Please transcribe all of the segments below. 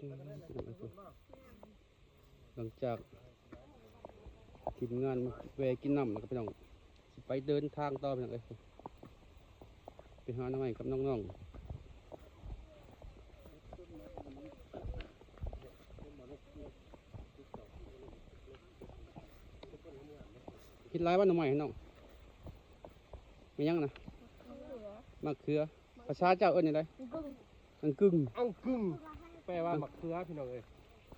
ຫຼັງຈາກທີມງານມາແວ່ກິນນ້ຳແລ້ວກໍ ພີ່ນ້ອງ ຊິໄປເດີນທາງຕໍ່ ພີ່ນ້ອງເອີຍ ໄປຫາໜໍ່ໄມ້ກັບນ້ອງໆ. ເຮັດຫຼາຍວ່າໜໍ່ໄມ້ ນ້ອງ? ແມ່ນຫຍັງນະ? ໝາກເຂືອ. ໝາກເຂືອ. ພາສາເຈົ້າເອີ້ນຈັ່ງໃດ? ອັງກຶ່ງ. ອັງກຶ່ງ. ອັງກຶ່ງ ແປວ່າໝາກເຂືອ ພີ່ນ້ອງເອີຍ.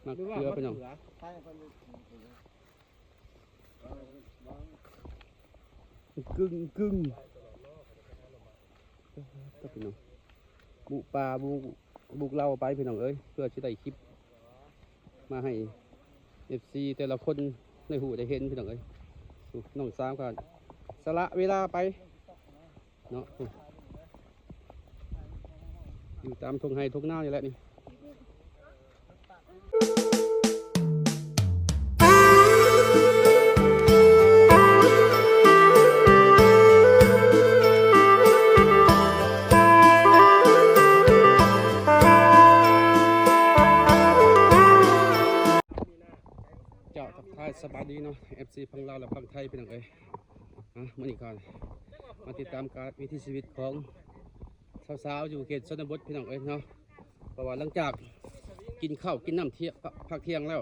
ໝາກເຂືອ ພີ່ນ້ອງ. ອັງກຶ່ງ ອັງກຶ່ງ. ເອີ ພີ່ນ້ອງ ບຸກປ່າ ບຸກ ບຸກເຫຼົ່າໄປ ພີ່ນ້ອງເອີຍ ເພື່ອຊິໄດ້ຄລິບມາໃຫ້ເອັຟຊີແຕ່ລະຄົນໄດ້ຮູ້ໄດ້ເຫັນ ພີ່ນ້ອງເອີຍ. ນ້ອງສາວກໍສະຫຼະເວລາໄປເນາະ ຢູ່ຕາມທົ່ງໄຮ່ທົ່ງນານີ້ແຫຼະນີ້. ເຈົ້າ ທັກທາຍສະບາຍດີເນາະ ເອັຟຊີ ຝັ່ງລາວ ແລະ ຝັ່ງໄທ ພີ່ນ້ອງເອີຍ. ອ່ະ ມື້ນີ້ກໍມາຕິດຕາມການ ວິຖີຊີວິດຂອງ ສາວໆ ຢູ່ເຂດຊົນນະບົດ ພີ່ນ້ອງເອີຍເນາະ. ເພາະວ່າຫຼັງຈາກກິນເຂົ້າກິນນ້ຳທ່ຽງ ພັກທ່ຽງແລ້ວ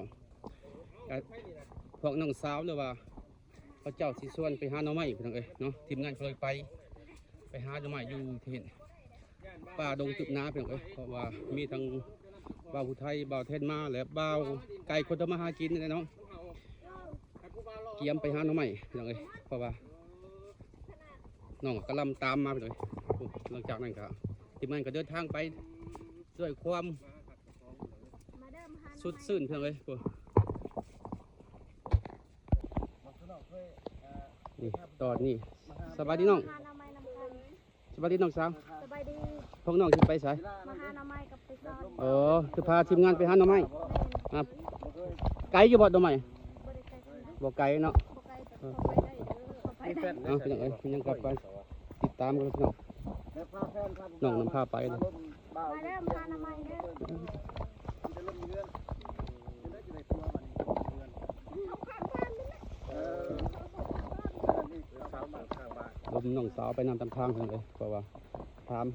ກໍພວກນ້ອງສາວ ຫຼືວ່າເຂົາເຈົ້າຊິຊວນໄປຫາໜໍ່ໄມ້ ພີ່ນ້ອງເອີຍເນາະ. ທີມງານເຄີຍໄປ ໄປຫາໜໍ່ໄມ້ຢູ່ທີ່ປ່າດົງຕຶບໜາ ພີ່ນ້ອງເອີຍ ເພາະວ່າມີທັງບ່າວຜູ້ໄທ ບ່າວແທນມາ ແລະ ບ່າວໄກ່ ຄົນທຳມາຫາກິນນີ້ແຫຼະເນາະ. ກຽມໄປຫາໜໍ່ໄມ້ ພີ່ນ້ອງເອີຍ ເພາະວ່ານ້ອງກະລຳຕາມມາ ພີ່ນ້ອງເອີຍ. ໂອ້ ຫຼັງຈາກນັ້ນກະ ທີມງານກະເດີນທາງໄປດ້ວຍຄວາມສົດຊື່ນ ພີ່ນ້ອງເອີຍ. ໂອ້ ນີ້ຕອນນີ້ ສະບາຍດີນ້ອງ. ສະບາຍດີນ້ອງສາວ. ສະບາຍດີ. ພວກນ້ອງຊິໄປໃສ? ມາຫາໜໍ່ໄມ້ກັບໄປສອນ. ອໍ ຄືພາທີມງານໄປຫາໜໍ່ໄມ້. ແມ່ນ. ອ່າ ໄກຢູ່ບໍ່ໜໍ່ໄມ້? ບໍ່ໄດ້ໄກປານໃດ. ບໍ່ໄກເນາະ. ບໍ່ໄກ ແຕ່ພໍໄປໄດ້ ເອີ ພໍໄປໄດ້. ເອົາ ພີ່ນ້ອງເອີຍ ຍັງກັບໄປຕິດຕາມກັນ ພີ່ນ້ອງ. ນ້ອງນຳພາໄປ. ມາເດີ ມາຫາໜໍ່ໄມ້ເດີ. ລົມນ້ອງສາວໄປນຳຕາມທາງເພິ່ນເລີຍ ເພາະວ່າຖາມ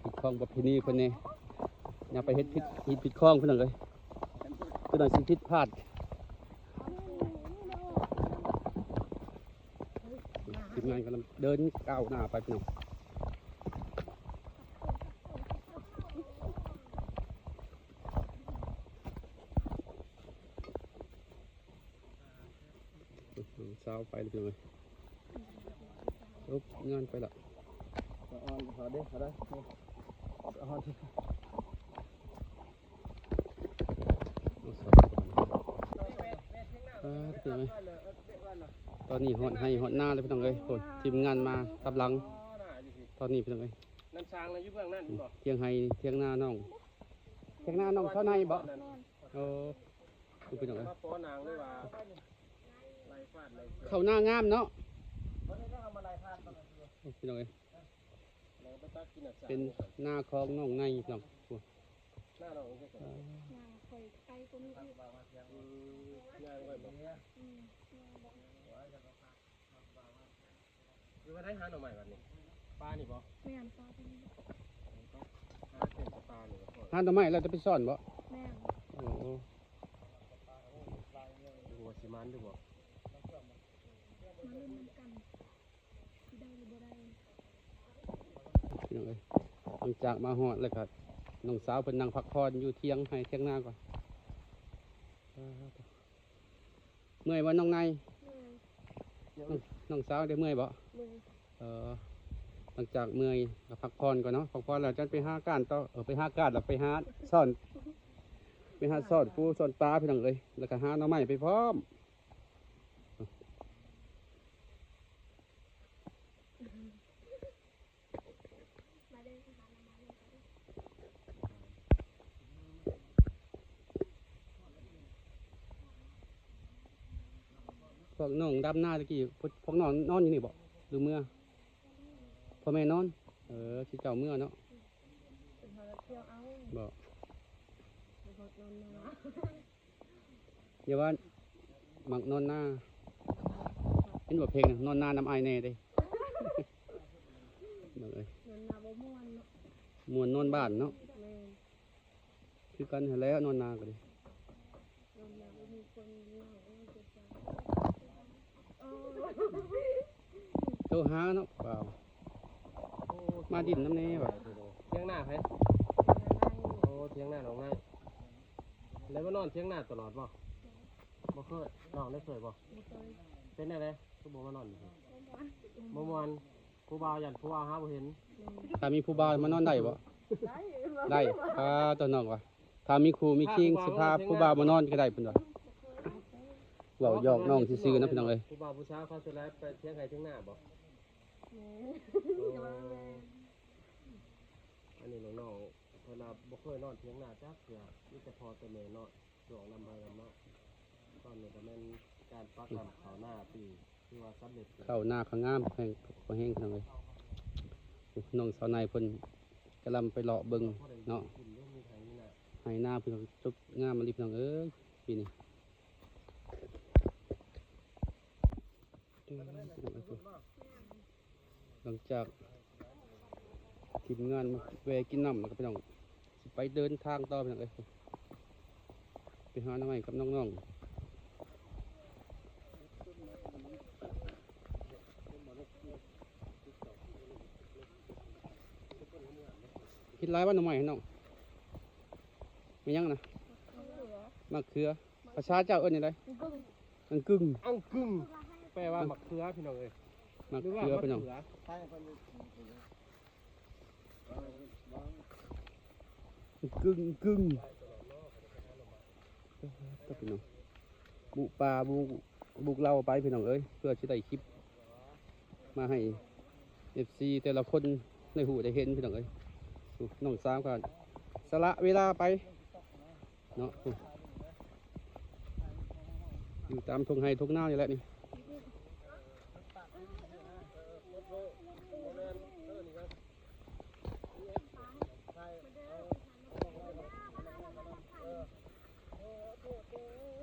ຜິດຂອງປະເພນີເພິ່ນແດ່ ຢ່າໄປເຮັດຜິດ ຜິດຂອງເພິ່ນເລີຍ ເພິ່ນວ່າຊິຜິດພາດ. ທີມງານກຳລັງເດີນກ້າວໜ້າໄປ ພີ່ນ້ອງ. ສາວໄປແລ້ວ ພີ່ນ້ອງເອີຍ. ຈົບງານໄປລະ. ສະອອນ ເຂົາເດ້ ເຂົາໄດ້ ສະອອນ. ອ່າ ພີ່ນ້ອງເອີຍ ຕອນນີ້ຮອດໄຮ່ຮອດນາແລ້ວ ພີ່ນ້ອງເອີຍ. ໂອ້ ທີມງານມາຕາມຫຼັງຕອນນີ້ ພີ່ນ້ອງເອີຍ. ນ້ຳຊາງນະຢູ່ເບື້ອງນັ້ນແມ່ນບໍ່? ຖຽງໄຮ່ຖຽງນານ້ອງ ຖຽງນານ້ອອງເຂົ້າໃນບໍ່? ແມ່ນ. ໂອ້ ພີ່ນ້ອງເອີຍ ມາປ້ອນາງເລີຍວ່າ ໄລ່ຟາດໄລ່ ເຂົ້ານາງາມເນາະ ພີ່ນ້ອງເອີຍ. ເປັນນາຂອງນ້ອງໃນເນາະ. ນານ້ອງເຮັດ ເອີ ນາຂ້ອຍໄກກວ່ານີ້ອີກ. ອືມ ຍ່າງໄປບໍ່? ອືມ ຍ່າງໄປ. ຢູ່ວ່າໄດ້ຫາໜໍ່ໄມ້ບັດນີ້ ປ່ານີ້ບໍ່? ແມ່ນ ປ່າຕົວນີ້. ຫາເປັນປ່ານີ້ບໍ່? ຫາໜໍ່ໄມ້ແລ້ວຈະໄປສອນບໍ່? ແມ່ນ. ໂອ້ ບໍ່ຮູ້ວ່າຊິໝານຫຼືບໍ່? ມາລຸ້ນນຳກັນ ຊິໄດ້ຫຼືບໍ່ໄດ້. ພີ່ນ້ອງເອີຍ ຫຼັງຈາກມາຮອດແລ້ວກໍ ນ້ອງສາວເພິ່ນນັ່ງພັກຜ່ອນຢູ່ຖຽງໄຮ່ຖຽງນາກ່ອນ. ເມື່ອຍບໍ່ນ້ອງໃນ? ເມື່ອຍ. ນ້ອງ ນ້ອງສາວໄດ້ເມື່ອຍບໍ່? ເມື່ອຍ. ເອີ ຫຼັງຈາກເມື່ອຍກໍພັກຜ່ອນກ່ອນເນາະ ພັກຜ່ອນແລ້ວຈັ່ງໄປຫາການຕໍ່. ເອີ ໄປຫາການແລ້ວໄປຫາສອນ ໄປຫາສອນປູສອນປາ ພີ່ນ້ອງເອີຍ ແລ້ວກໍຫາໜໍ່ໄມ້ໄປພ້ອມ. ພວກນ້ອງດຳນາຕະກີ້ ພວກ ພວກນ້ອງນອນຢູ່ນີ້ບໍ່ ຫຼືເມືອ? ພໍ່ແມ່ນອນ. ເອີ ຊິເຈົ້າເມືອເນາະ. ບໍ່. ນອນນາ ຢ່າວ່າມັກນອນນາ ເຫັນບໍ່ເພງນະ ນອນນານຳອ້າຍແດ່ເດ້ ນ້ອງເອີຍ ນອນນາບໍ່ມ່ວນເນາະ ມ່ວນນອນບ້ານເນາະ ແມ່ນ ຄືກັນຫັ້ນແຫຼະ ນອນນາກໍດີ ນອນນາບໍ່ມີຄົນເຫງົາ ໂອ້ຍ ເຈັບໃຈ ໂທຫາເນາະ ບ່າວ ໂອ້ ມາດິນນຳແດ່ວ່າ ຖຽງນາໃຜ? ໂອ້ ຖຽງນານ້ອງນາຍ ແລ້ວມານອນຖຽງນາຕະຫຼອດບໍ່? ບໍ່ເຄີຍ ນ້ອງໄດ້ເຄີຍບໍ່? ບໍ່ເຄີຍ ເປັນແນວໃດ? ຄືບໍ່ມານອນຢູ່ພີ້ ບໍ່ມ່ວນ ຜູ້ບ່າວຢ້ານຜູ້ບ່າວຫາບໍ່ເຫັນ ຖ້າມີຜູ້ບ່າວມານອນໄດ້ບໍ່? ໄດ້ ໄດ້ ອ່າ ຕົວນ້ອງວ່າ ຖ້າມີຄູ່ມີຄີງຊິພາຜູ້ບ່າວມານອນກໍໄດ້ເພິ່ນວ່າ ເວົ້າຫຍອກນ້ອງຊື່ໆນະພີ່ນ້ອງເອີຍ ຜູ້ບ່າວຜູ້ສາວເຂົາສ່ວນຫຼາຍໄປຖຽງໄຮ່ຖຽງນາບໍ່? ແມ່ນ ໂອ້ ກໍວ່າແມ່ນ ອັນນີ້ນ້ອງໆ ເພິ່ນວ່າບໍ່ເຄີຍນອນຖຽງນາຈັກເທື່ອ ມີແຕ່ພໍ່ແຕ່ແມ່ເນາະ ຊ່ວງລຳໄຮລຳນາ ຕອນນີ້ກໍແມ່ນການປັກດຳເຂົ້ານາປີ ຖືວ່າສຳເລັດ ເຂົ້ານາກໍງາມແຮງ ກໍແຮງພີ່ນ້ອງເອີຍ ນ້ອງສາວໃນເພິ່ນກຳລັງໄປເລາະເບິ່ງເນາະ ໄຮ່ນາເພິ່ນຈົບງາມອີ່ຫຼີພີ່ນ້ອງເອີຍ ປີນີ້ ຫຼັງຈາກທີມງານມາແວ່ກິນນ້ຳແລ້ວກໍ ພີ່ນ້ອງ ຊິໄປເດີນທາງຕໍ່ ພີ່ນ້ອງເອີຍ ໄປຫາໜໍ່ໄມ້ກັບນ້ອງໆ ເຮັດຫຼາຍວ່າໜໍ່ໄມ້ ພີ່ນ້ອງ ແມ່ນຫຍັງນະ? ມະເຂືອ ມະເຂືອ. ພາສາເຈົ້າເອີ້ນຈັ່ງໃດ? ອັງກຶ່ງ ອັງກຶ່ງ ອັງກຶ່ງ ແປວ່າມະເຂືອພີ່ນ້ອງເອີຍ ມະເຂືອພີ່ນ້ອງ ອັງກຶ່ງ ອັງກຶ່ງ ເອີ ພີ່ນ້ອງ ບຸປ່າບຸ ບຸເຫຼົ່າໄປພີ່ນ້ອງເອີຍ ເພື່ອຊິໄດ້ຄລິບ ມາໃຫ້ເອັຟຊີແຕ່ລະຄົນໄດ້ຮູ້ໄດ້ເຫັນພີ່ນ້ອງເອີຍ. ໂອ້ ນ້ອງສາວກໍສະຫຼະເວລາໄປເນາະ ຢູ່ຕາມທົ່ງໄຮ່ທົ່ງນານີ້ແຫຼະນີ້.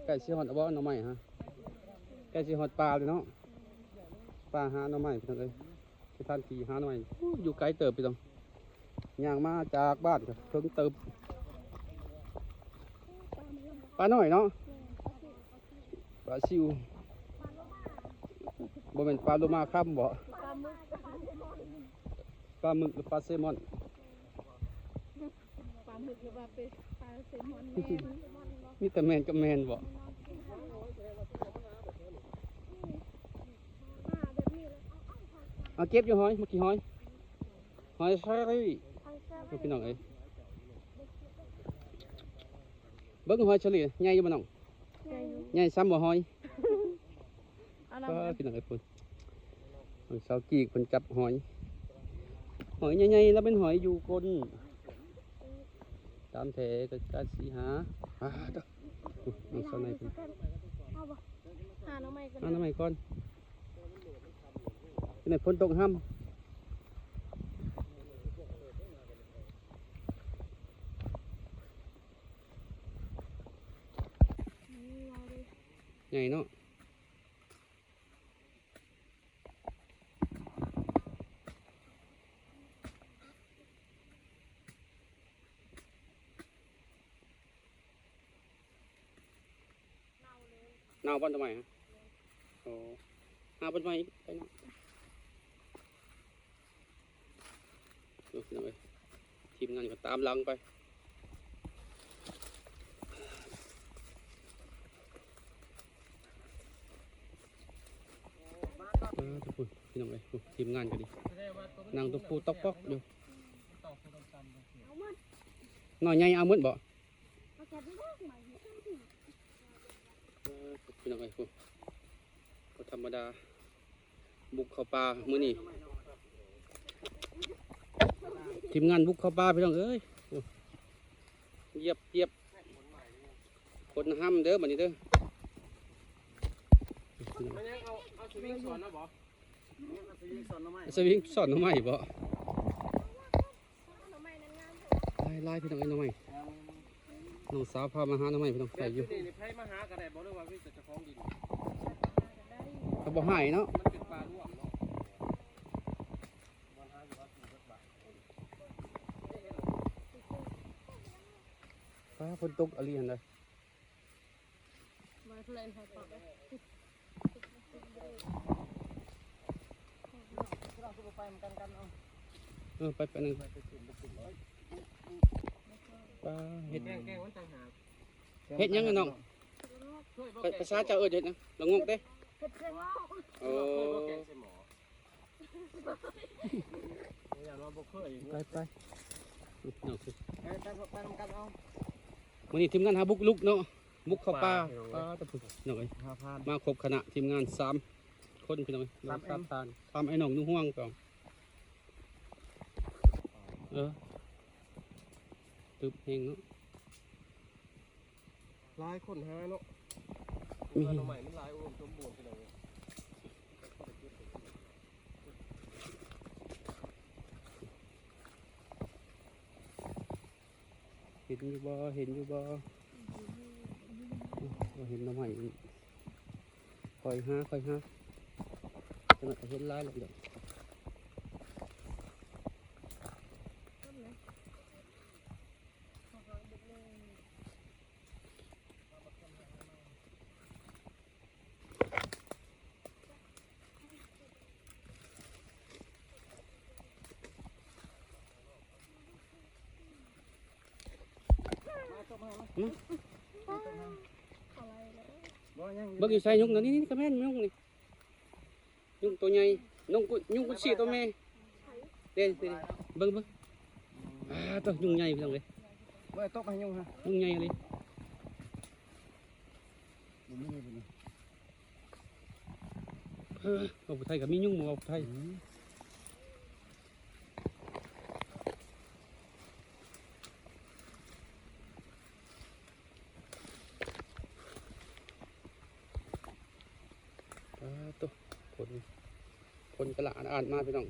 ໃກ້ຊິຮອດແລ້ວບໍ່ໜໍ່ໄມ້ຮະ? ໃກ້ຊິຮອດປ່າແລ້ວເນາະ ປ່າຫາໜໍ່ໄມ້ພີ່ນ້ອງເອີຍ ສະຖານທີ່ຫາໜໍ່ໄມ້ ອູ້ ຢູ່ໄກເຕີບພີ່ນ້ອງ ຍ່າງມາຈາກບ້ານກໍເຖິງເຕີບ ປານ້ອຍເນາະ ປາຊິວ ບໍ່ແມ່ນປາໂລມາຄຳບໍ? ປາໝຶກ ປາໝຶກ ຫຼືປາເຊມອນ? ປາໝຶກ ຫຼືວ່າເປັນປາເຊມອນ ແມ່ນ ມີແຕ່ແມ່ນກັບແມ່ນບໍ? ເອົາເກັບຢູ່ຫອຍ ໝາກຂີ້ຫອຍ ຫອຍເຊີຣີ ພີ່ນ້ອງເອີຍ. ເບິ່ງຫອຍເຊີຣີໃຫຍ່ຢູ່ບໍ່ນ້ອງ? ໃຫຍ່ຢູ່ ໃຫຍ່ສ່ຳບໍ່ຫອຍ? ເອົານຳ ເອີ ພີ່ນ້ອງເອີຍ ພຸ້ນ ນ້ອງສາວກີກເພິ່ນຈັບຫອຍ ຫອຍໃຫຍ່ໆ ລະແມ່ນຫອຍຢູ່ກົ້ນ ຕາມແທ້ກໍກະຊິຫາ ອ່າ ໂຕ ນ້ອງສາວໃນເພິ່ນ ເອົາບໍ່? ຫາໜໍ່ໄມ້ກ່ອນ ຫາໜໍ່ໄມ້ກ່ອນ ນີ້ຝົນຕົກຮຳ. ໃຫຍ່ເນາະ ເນົ່າບໍ່ໜໍ່ໄມ້? ໂອ້ ຫາເພິ່ນໃໝ່ໄປເນາະ. ໂອ້ ພີ່ນ້ອງເອີຍ ທີມງານກໍຕາມຫຼັງໄປ ເອີ ທຸກຄົນ ພີ່ນ້ອງເອີຍ ໂອ້ ທີມງານກໍດີ ນັ່ງຕົກປູຕົກປອກຢູ່ ນ້ອຍໃຫຍ່ເອົາໝົດບໍ່? ເອີ ພີ່ນ້ອງເອີຍ ບໍ່ທຳມະດາ ບຸກເຂົ້າປ່າມື້ນີ້ ທີມງານບຸກເຂົ້າປ່າ ພີ່ນ້ອງເອີຍ ໂອ້ ຢຽບ ຢຽບ ຂົນຫຳເດີ ບັດນີ້ເດີ ມາຍັງເອົາ ເອົາສະວິງສອນນະບໍ່? ສະວິງສອນໜໍ່ໄມ້ບໍ່? ຫຼາຍໆ ພີ່ນ້ອງເອີຍ ໜໍ່ໄມ້ ງາມ ນ້ອງສາວພາມາຫາໜໍ່ໄມ້ ພີ່ນ້ອງ ໄປຢູ່. ແບບນີ້ນີ້ ໃຜມາຫາກໍໄດ້ບໍ່ ຫຼືວ່າມີແຕ່ເຈົ້າຂອງດິນ? ກໍບໍ່ໃຫ້ເນາະ ມັນເປັນປ່າລວກເນາະ. ຟ້າຝົນຕົກອີ່ຫຼີຫັ້ນເດ້. ເອີ ໄປ ໄປໜຶ່ງ. ປ້າ ເຮັດ ເຮັດຫຍັງນະນ້ອງ? ພາ ພາສາເຈົ້າເອີ້ນເຮັດຫຍັງ? ລະງົກເດ້. ເຮັດລະງົກ. ໂອ້ ໄປ ໄປ ໄປ ໄປນຳກັນເອົາ. ມື້ນີ້ທີມງານເຮົາບຸກລຸກເນາະ ບຸກເຂົ້າປ່າ. ປ່າ ພີ່ນ້ອງເອີຍ ມາຄົບຄະນະທີມງານສາມຄົນ ພີ່ນ້ອງເອີຍ. ສາມ ສາມ ຕານ ຕາມໄອ້ນ້ອງໜູຮ່ວງກ່ອນ. ເອີ ຕຶບແຮງເນາະ. ຫຼາຍຄົນຫາເນາະ. ມີ ເພາະວ່າໜໍ່ໄມ້ມັນຫຼາຍ ອຸດົມສົມບູນ ພີ່ນ້ອງເອີຍ. ເຫັນຢູ່ບໍ່? ເຫັນຢູ່ບໍ່? ບໍ່ເຫັນໜໍ່ໄມ້. ຄ່ອຍຫາ ຄ່ອຍຫາ ຈັກໜ້ອຍກໍເຫັນຫຼາຍແລ້ວ. ເບິ່ງຢູ່ໃສຍຸງນະ? ນີ້ໆ ກໍແມ່ນຍຸງນີ້. ຍຸງໂຕໃຫຍ່ ຍຸງກຸ ຍຸງກຸດຊີໂຕແມ່. ເດ້ ເດ້ ເບິ່ງ ເບິ່ງ. ອ່າ ໂຕຍຸງໃຫຍ່ ພີ່ນ້ອງເອີຍ. ເບິ່ງ ຕົບໃຫ້ຍຸງຮະ. ຍຸງໃຫຍ່ອີ່ຫຼີ. ເອີ ເວົ້າຜູ້ໄທກໍມີຍຸງ ເວົ້າຜູ້ໄທ. ອືມ. ອ່າ ໂຕ ຝົນ ຝົນກະຫຼະອາດໆມາ ພີ່ນ້ອງ.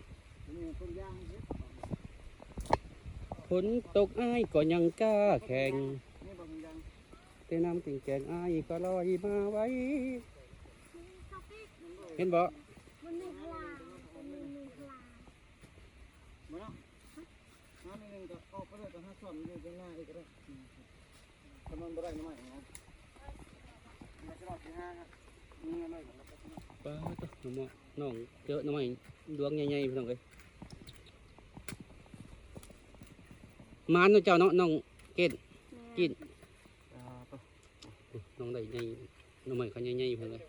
ຝົນຕົກອ້າຍກໍຍັງກ້າແຂ່ງ ແຕ່ນ້ຳຕິ່ງແກ່ງອ້າຍກໍລອຍມາໄວ. ເຫັນບໍ່? ມັນມີພະລາ ມັນມີພະລາ. ມາເນາະ ມາໜ້ອຍໜຶ່ງກໍອອກໄປເລີຍ ກໍຫາຊ່ອນຢູ່ເທິງໜ້າອີກກໍໄດ້. ອືມ ຖ້າມັນບໍ່ໄດ້ໜໍ່ໄມ້ນະ ມາຊິລອດຊິຫາ ມີໜໍ່ໄມ້ກໍໄດ້. ປ້າດ ນ້ອງເຈີໜໍ່ໄມ້ດວງໃຫຍ່ໆ ພີ່ນ້ອງເອີຍ. ໝານເນາະເຈົ້າເນາະ ນ້ອງເກດ ແມ່ນ ກິນ. ອ່າ ນ້ອງໄດ້ໃຫຍ່ ໜໍ່ໄມ້ເຂົາໃຫຍ່ໆ ພີ່ນ້ອງເອີຍ.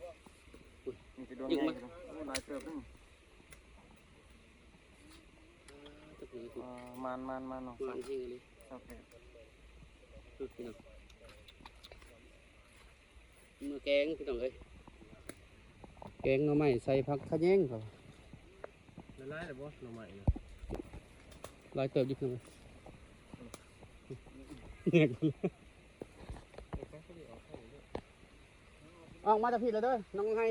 ມີແຕ່ດວງໃຫຍ່ ໂອ້ ຫຼາຍເຕີບເດ້. ອ່າ ໝານ ໝານ ໝານເນາະ ໝານແຮງອີ່ຫຼີ. ເອົາແປດ ອືມ ພີ່ນ້ອງ ເມືອແກງ ພີ່ນ້ອງເອີຍ. ແກງໜໍ່ໄມ້ໃສ່ຜັກຂະແຍງ ເຂົາວ່າ. ຫຼາຍໆແລ້ວບໍ່ ໜໍ່ໄມ້ນະ? ຫຼາຍເຕີບຢູ່ ພີ່ນ້ອງເອີຍ. ອອກມາຈາກພີ້ແລ້ວເດີ ນ້ອງໄຮ.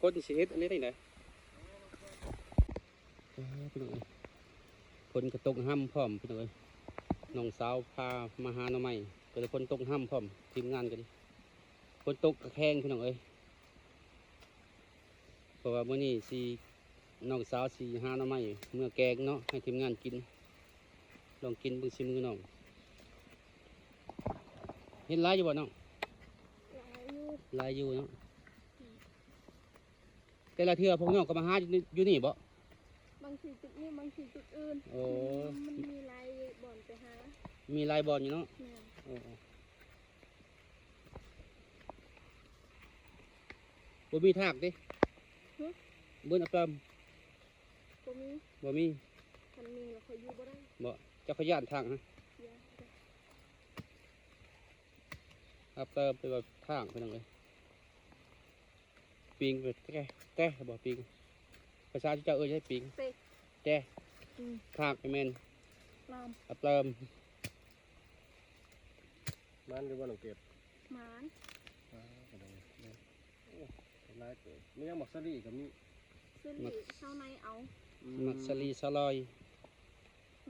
ຄົນຊິເຮັດອັນນີ້ໄດ້ໃດ? ເອີ ພີ່ນ້ອງເອີຍ ຝົນກໍຕົກຮ່ຳພ້ອມ ພີ່ນ້ອງເອີຍ. ນ້ອງສາວພາມາຫາໜໍ່ໄມ້ ກໍເລີຍຝົນຕົກຮ່ຳພ້ອມ ທີມງານກໍດີ. ຝົນຕົກກະແຄງ ພີ່ນ້ອງເອີຍ. ເພາະວ່າມື້ນີ້ຊິ ນ້ອງສາວຊິຫາໜໍ່ໄມ້ເມືອແກງເນາະ ໃຫ້ທີມງານກິນ. ລອງກິນເບິ່ງສີມືນ້ອງ. ເຫັນຫຼາຍຢູ່ບໍ່ນ້ອງ? ຫຼາຍຢູ່ ຫຼາຍຢູ່ເນາະ. ອືມ. ແຕ່ລະເທື່ອພວກນ້ອງກໍມາຫາຢູ່ນີ້ບໍ່? ບາງທີຈຸດນີ້ ບາງທີຈຸດອື່ນ. ໂອ້ ມັນມີຫຼາຍບ່ອນໄປຫາ. ມີຫຼາຍບ່ອນຢູ່ເນາະ. ແມ່ນ. ໂອ້. ບໍ່ມີທາງຕິ? ຫຶ? ເບິ່ງອັບເຕີມ. ບໍ່ມີ ບໍ່ມີ. ຄັນມີລະຂ້ອຍຢູ່ບໍ່ໄດ້. ບໍ່? ເຈົ້າຂ້ອຍຢ້ານທາງນະ. ຢ້ານ. ອັບເຕີມແປວ່າທາງ ພີ່ນ້ອງເອີຍ. ປີງ ແຕ້ ແຕ້ບໍ່ ປີງ? ພາສາເຈົ້າເອີ້ນຫຍັງ ປີງ? ເຕ ແຕ້. ອືມ. ທາງ ແມ່ນ ລາມ ອັບເຕີມ. ໝານຢູ່ບໍ່ນ້ອງເກດ? ໝານ. ອ່າ ໂອ້ ຫຼາຍເຕີບ. ມີຫຍັງ ໝາກສາລີກໍມີ. ສາລີ ໝາກ ຊາວໃນເອົາ. ອືມ. ໝາກສາລີ ຊາວລອຍ. ໝ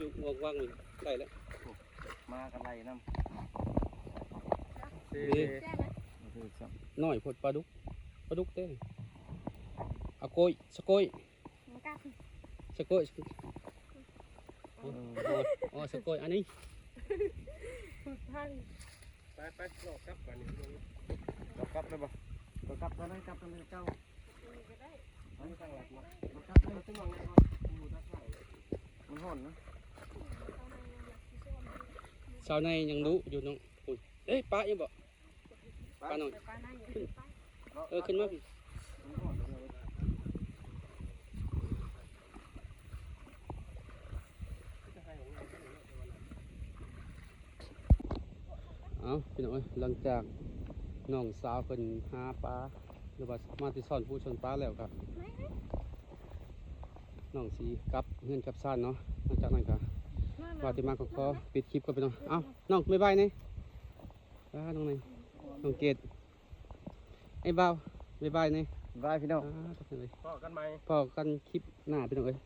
ຢູ່ ວາງ ວາງໄດ້ແລ້ວ ມາກັນໄລ່ນຳ ເດ້ ບໍ່ຖືກຊ້ຳ ນ້ອຍໂພດ ປາດຸກ ປາດຸກເດ້ ອາໂກຍ ສະໂກຍ ມັນກັດ ສະໂກຍ ເອີ ອໍ ສະໂກຍ ອັນນີ້ ໄປໆ ລອກກັບບາດນີ້ ລອກກັບໄດ້ບໍ່? ລອກກັບຕອນນັ້ນ ກັບຕອນເກົ່າ ອັນນີ້ກໍໄດ້ ອັນນີ້ຕັ້ງຫຼັກມາ ລອກກັບເລີຍ ມັນຮ້ອນນະ ຊາວໃນຍັງດຸຢູ່ນ້ອງ ເອີຍ ປາຍັງບໍ່? ປານ້ອຍ ປາໃນ ຂຶ້ນ ເອີ ຂຶ້ນມາພີ້ ເອົ້າ ພີ່ນ້ອງເອີຍ ຫຼັງຈາກນ້ອງສາວເພິ່ນຫາປາ ຫຼືວ່າມາແຕ່ຊ້ອນປູຊ້ອນປາແລ້ວກະ ນ້ອງຊິກັບເຮືອນກັບຊານເນາະ ຫຼັງຈາກນັ້ນກະ ວ່າແຕ່ມາກໍຂໍປິດຄລິບກ່ອນ ພີ່ນ້ອງ ເອົ້າ ນ້ອງ ບາຍບາຍແດ່ ອ່າ ນ້ອງນີ້ ນ້ອງເກດ ອ້າຍບ່າວ ບາຍບາຍແດ່ ບາຍພີ່ນ້ອງ ອ່າ ຂໍໂທດເລີຍ ພໍ້ກັນໃໝ່ ພໍ້ກັນຄລິບໜ້າ ພີ່ນ້ອງເອີຍ.